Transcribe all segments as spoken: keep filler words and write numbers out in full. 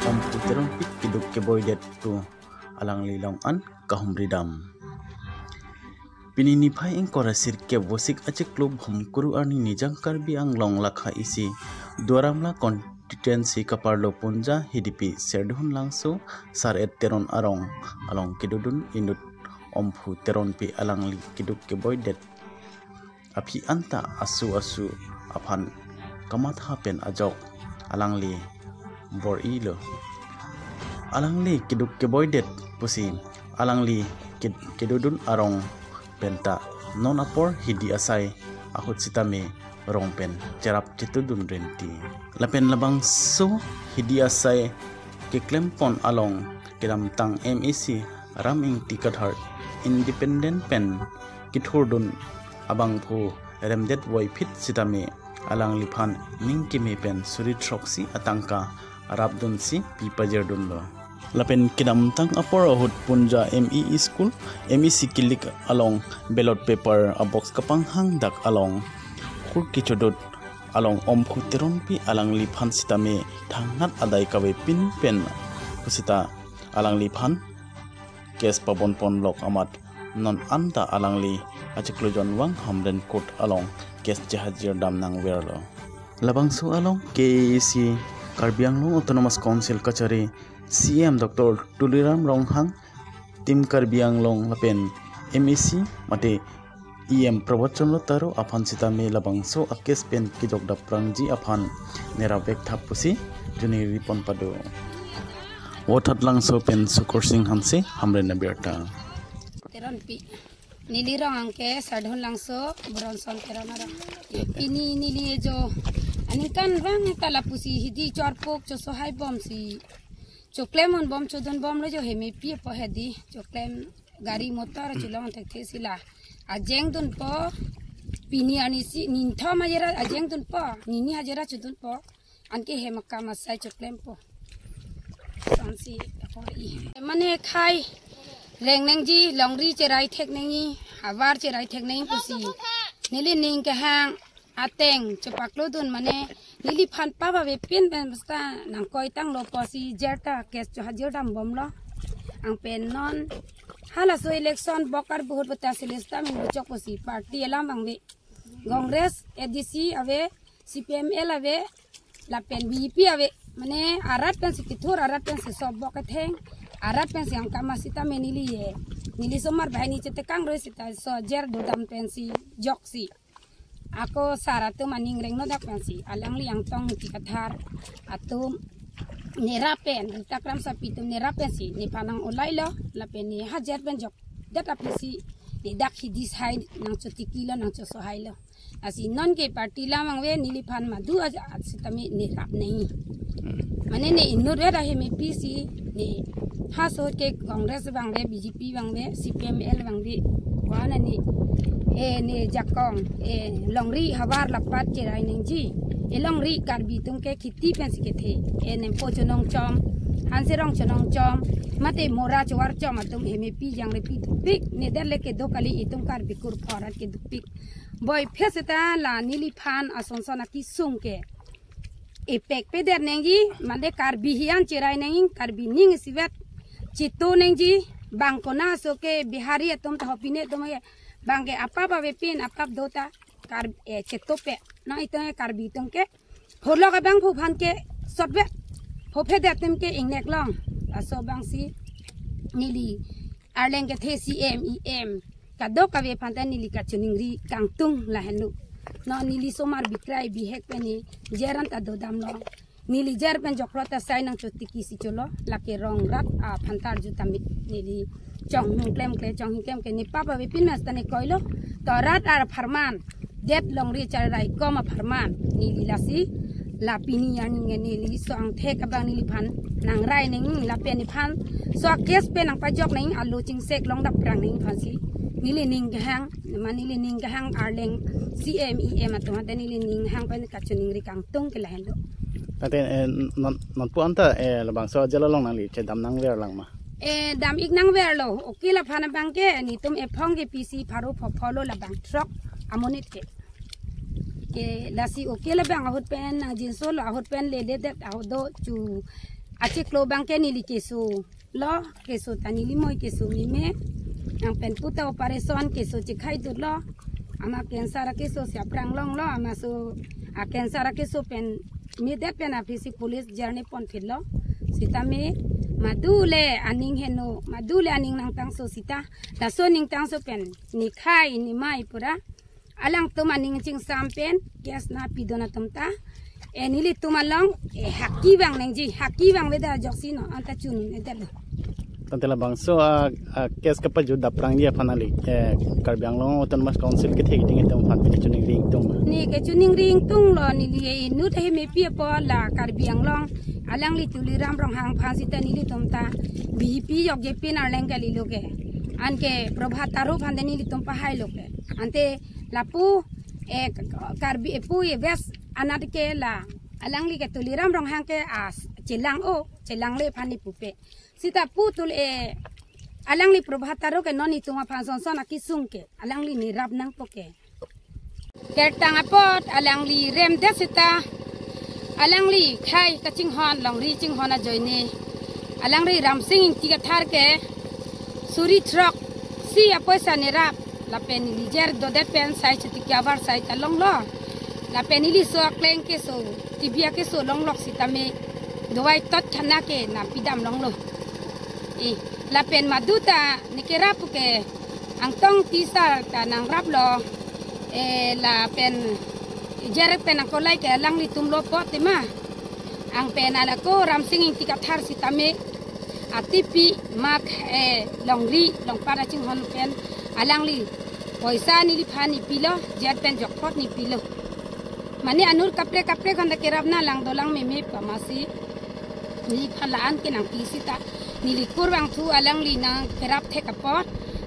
Omphu Teronpi keduk keboidet pu alangli long an kahumri dam. Pini niphai ingkoi ra sirkep Vosik achiklo Bhomkuru arni Nijang Karbi Anglong lakha isi Duar Amla constituency kaparlo Punja Hidipi Serdihun Langso Sar-et Teron arong along kedodun inut Omphu Teronpi alangli keduk keboidet aphi anta asu asu aphan kamatha pen ajok alangli bor-ilo. Alangli keduk keboidet pusi alangli ked-, kedodun arong penta non apor hidi asai ahut sitame rong pen cherap chetudun renti. Lapen labangso hidi asai keklempon along kedamtang M A C Ram Ingti Kathar independent pen kethurdun abangphu remdet voiphit sitame alangliphan ning keme pen suri throksi atangka rapdunsi pi pajirdunlo. Lapen kedamtang apor ahut Punja M E School M E C kilik along ballot paper abox kapanghang dak along khur kichodot along Omphu Teronpi alangliphan sitame thangnat adai kavepin pen pusita alangliphan case pabonponlok amat non anta alangli achiklo Jonvang Hamren Court along case chehajir dam nangverlo. Labangso along K A A C Karbi Anglong Autonomous Council kachari C E M Doctor Tuliram Ronghang, Team Karbi Anglong lapen M A C mate E M Prabhat Chandra Taro aphan sitame labangso a case pen kejok daprangji aphan nerap vekthap pusi choningri pon pado. Vothatlangso pen Sukur Singh Hanse, Hamren Abirta. Teronpi. Neli rong angke Sardhon Langso, Bronson Teron arong. Pini neli jo aningkanvang ta lapusi hidi chorpok chosohai bomsi choklem unbom chodunbomlo jo hemepi apo hedi. Choklem gari motor cholong thekthe si la ajeng dunpo. Pini arni si ninthom ajera ajeng dunpo, nini ajera chodunpo. Anke hem akam asai choklempo. Sonsi apor i. Mane khei reng nangji, longri cherai thek nangji, havar cherai thek nangji pusi neli ning kehang ateng chepaklodun mane neliphan pap avepin pen basta nangkoi tanglo pusi jer ta case chohajir dambomlo. Anpen non halaso election bokar buhut bata selesta ming buchok pusi party alam abang ve. Congress, A D C ave, C P M L ave, lapen B J P ave. Mane arat pensi kethur, arat pensi sobok ketheng, arat pensi angkama sitame neli ye. Neli somar banghini chetekang roi sita so jer dodam pensi joksi. Ako sar atum aning rengno dak pensi. Alangli Angtong Ingti Kathar atum nerap pen, Rita Kramsapi atum nerap pensi nephan nang-ulailo, lapen ne hajer pen jokdet aphi si ne dak hidi sai nangchotikilo, nangchosohailo. Lasi non ke party alam abang ve neliphan madu aja sitame nerap nangji. Mane ne inut ve dah hemepi si ne haso ke Congress abang ve, B J P abang ve, C P M L abang ve. Wana ne, eh, ne jakong, eh, longri havar lapat cherai nangji. Eh, longri Karbi atum ke kheti pensi kethe. Eh, nempo chonong chom, hanserong chonong chom, mate mora chovar chom atum hemepi jangrepi dukpik. Ne der le kedo kali itum Karbi kur phorat ke dukpik. Boi pheseta la neliphan asonson akesung ke epek peder nangji, mande Karbi hian cherai nangji, Karbi ning isivet cheto nangji, bang kona so ke Bihari atum ta ho pine atum ke bang ke apap avepin apap do ta Kar-, eh, cheto pe. Na itum Karbi atum ke holok abang phu phan ke sotvet, ho phedet atum ke ingnek long. Laso abang si neli arleng kethe C M, E M kadokave aphan ta neli kachoningri kangtung lahenlo. Non neli somar bikrai bihek pen ne jer anta dodamlo. Neli jer pen joklo ta sai nangchotiki si cholo. Lake rong rat aphan ta arju tame neli chonghong klemkle, chonghong klemkle ne pap avepin mas ta ne koilo. To rat apharman, det longri cherai kom apharman neli lasi la pini arni neli so angthek abang neliphan nangrai nangji lapen nephan so case pen nangpajok nangji, alo chingsek long daprang nangji aphansi neli ning kehang, ma neli ning kehang arleng C M, E M atum ante neli ning hang pen kachoningri kangtung ke lahenlo. Ante, eh, non, nonpu anta, eh, labangso ajal along nangli chedam nangver lang ma? Eh, dam-ik nangverlo. Ukil aphan abang ke netum ephong kepi si pharo pho pholo labang throk amonit ke. Ke lasi ukil abang ahut pen nangjinsolo, ahut pen leledet ahut do chu Achiklo abang ke neli keso lo, keso ta neli moi keso meme. Nang pen puta operation keso chekhai dut lo. Ama cancer akeso si aphrang longlo, ama so a cancer akeso pen medet pen aphi si police journey pon phit lo. Sitame madu le aning heno, madu le aning nangtangso sita. Laso ningtangso pen ne khai ne mai pura alangtum aning chingsam pen case nangpidun atum ta, eh, nelitum along, eh, haki vang nangji, haki vang veda ajoksi non anta chunun edetlo. Tangte labangso a, a case kapajut daprangji aphan kali, eh, Karbi Anglong Autonomous Council kethe keding atum aphan pini choningri ingtung ma? Ne kechoningri ingtung lo, neli inut ahem epi apot la Karbi Anglong alangli Tuliram Ronghang aphan sita nelitum ta B J P jokje pen arleng kalilo ke. Anke Prabhat Taro aphan ta nelitum pahai lo ke. Ante lapu, eh, Karbi epu e West anat ke la alangli ke Tuliram Ronghang ke as chelang o, chelang le aphan ne pupe. Sita pu tul, eh, alangli Prabhat Taro ke non itum aphan son son akesung ke alangli ne rap nangpo ke. Kertang apot alangli remdet sita alangli khai kachinghon, longri chinghon ajoine alangli Ramsing Ingti Kathar ke suri throk si apoisa ne rap. Lapen neli jer dodet pen sai chotiki abar sai ta longlo. Lapen neli so akleng keso, T B akeso longlok sitame dawai tot thana ke nangpidam longlo. Eh, lapen madu ta ne kerap ke Angtong Tisar ta nangrap lo. Eh, lapen jer pen angkolai ke alanglitum lo apot tema. Ang pen alako Ramsing Ingti Kathar sitame atipi mak, eh, longri longpat achinghon pen alangli poisa neliphan nepilo, jer pen jokpot nepilo. Mane anur kaprek kaprek handa kerap na lang dolang meme pamasi. Neliphan la-an ke nangpi sita neli kurvangthu alangli nangkerap thek apot.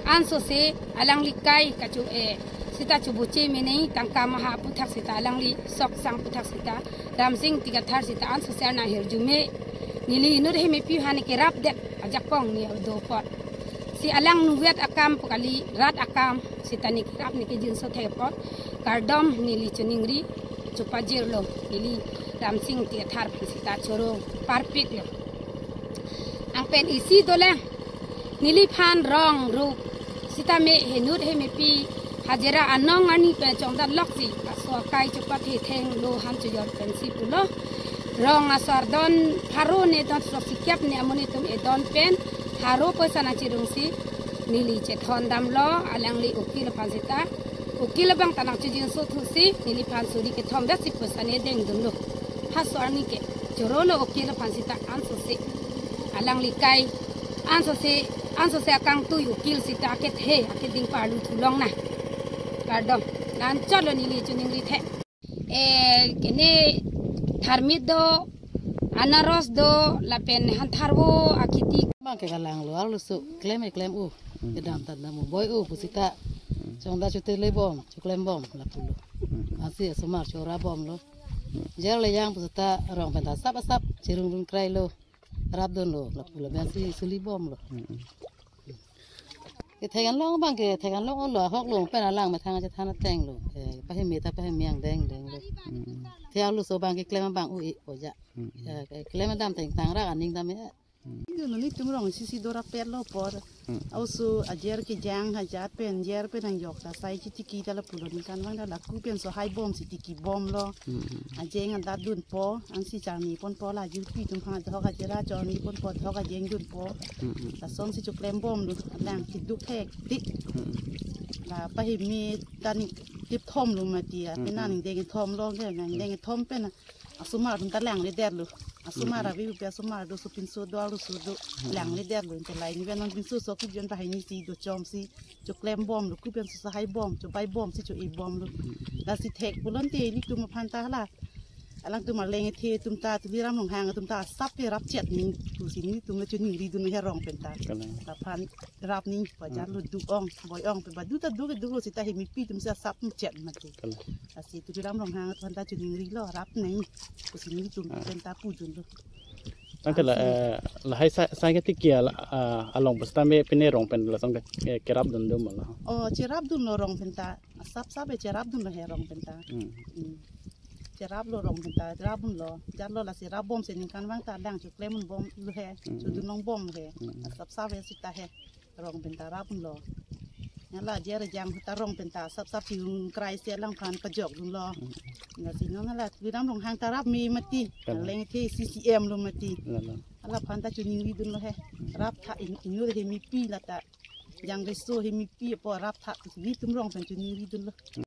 Ansose alangli kai kacho, eh, sita choboche mene tangka maha aputhak sita alangli sok sang puthak sita Ramsing Ingti Kathar sita ansose nang hirjume. Neli inut ahem epi aphan ne kerapdet ajakong ne do apot. Si alang nuvet akam pu kali, rat akam sita ne kerap ne kejinso thek apot. Kardom, neli choningri chopajirlo, neli Ramsing Ingti Kathar aphan sita choro parpiklo. Ang pen isi dolang, neliphan rong rup sitame inut ahem epi hajira anong arni pen chongdat loksi aso akai chopathe thenglo han chojor pensi pulo. Rong asor don pharo ne don throk sikep ne amonit atum edon pen pharo poisa nangchirungsi neli chethon damlo alangli ukil aphan sita. Ukil abang ta nangchojinso thusi neliphan suri kethom vesi poisa ne dengdunlo. Haso arni ke chorolo ukil aphan sita ansose alangli kai ansose, ansose akangtui ukil sita akethe akeding parlu thu longnang. Kardom, la-an chotlo neli choningri thek. Eh, kene tharmit do, anaros do, lapen hantharvo akheti. Bang ke kalanglo, arloso klem e klem o. Kedam ta dam o, boi o pu sita. Chongdat chotele bom, choklem bom lapulo. Ansi asomar chora bomlo. Jer le yang pu sita rong pen ta asap asap chirung rung krailo. Rapdunlo lapulo, ansi suli bomlo. Kethek anlong bang kethek anlong olo, ahok lo pen alang methang chethan atenglo. Eh, paheme ta paheme angdeng denglo. Te arloso bang keklem abang u-e oja. Eh, keklem dam teng tang rak aning dam e. Nelitum rong isi si dorapetlo apot. Aso ajer kejang hajat pen jer pen angjok ta sai chitiki ta lapulo, ningkan vang ta laku pen so hai bom si tiki bomlo. Ajeng adat dunpo, ansi charni ponpo, la jirpi atum aphan adhok ajera charni ponpo, adhok ajeng dunpo. Lasonsi choklem bomlo, alang keduk hektik. La paheme ta ne tip thomlo mati, apenan angdeng thomlo, angdeng thom pen asomar atum ta langledetlo. Asomar ave ave asomar do, sopinso do, arloso do, langledetlo. Ante lahei ni pen non pinso so kejun ta hai ni si do chomsi choklem bomlo, ku pen so hai bom, chobai bomsi cho-e bomlo. Lasi thek pulote nelitum aphan ta la alangtum arleng ethe atum ta, Tuliram Ronghang atum ta asap ke rapchet nangji pusi nelitum le choningridun he rong pen ta. Kalang. Laphan rap nangji, bajar lo duk ong, boi ong pen badu ta duk duklo sita hem epi atum si asap chet mati. Kalang. Lasi Tuliram Ronghang atum ta choningrilo, rap nangji pusi nelitum pen ta pudunlo. Tangte la, eh, lahai sai, sai ketiki a, ah, along pusitame pine rong pen lasong ke, eh, kerapdun do ma la? Oh, cherapdunlo rong pen ta. Asap sap e cherapdunlo he rong pen ta. Hmm. Hmm. Cherap lo rong pen ta rap lo. Jat lo lasi rap bom si ningkan vang ta lang chu klem bom lo he. Hmm. Chu dun long bom he. Hmm. Sap sap he sita he. Rong pen ta rap lo. Nala dia rejang ta rong pen ta sap sap si krai si alangphan pajok dun lo. Hmm. Lasi non nala Vidam Ronghang ta rap me mati. Kalang. Leng the C C M lo mati. Lalo. Alaphan ta choningri dun lo he. Rap tha in, inut he mepi la ta. Jang riso he mepi apo rap tha. Netum rong pen choningri dun lo.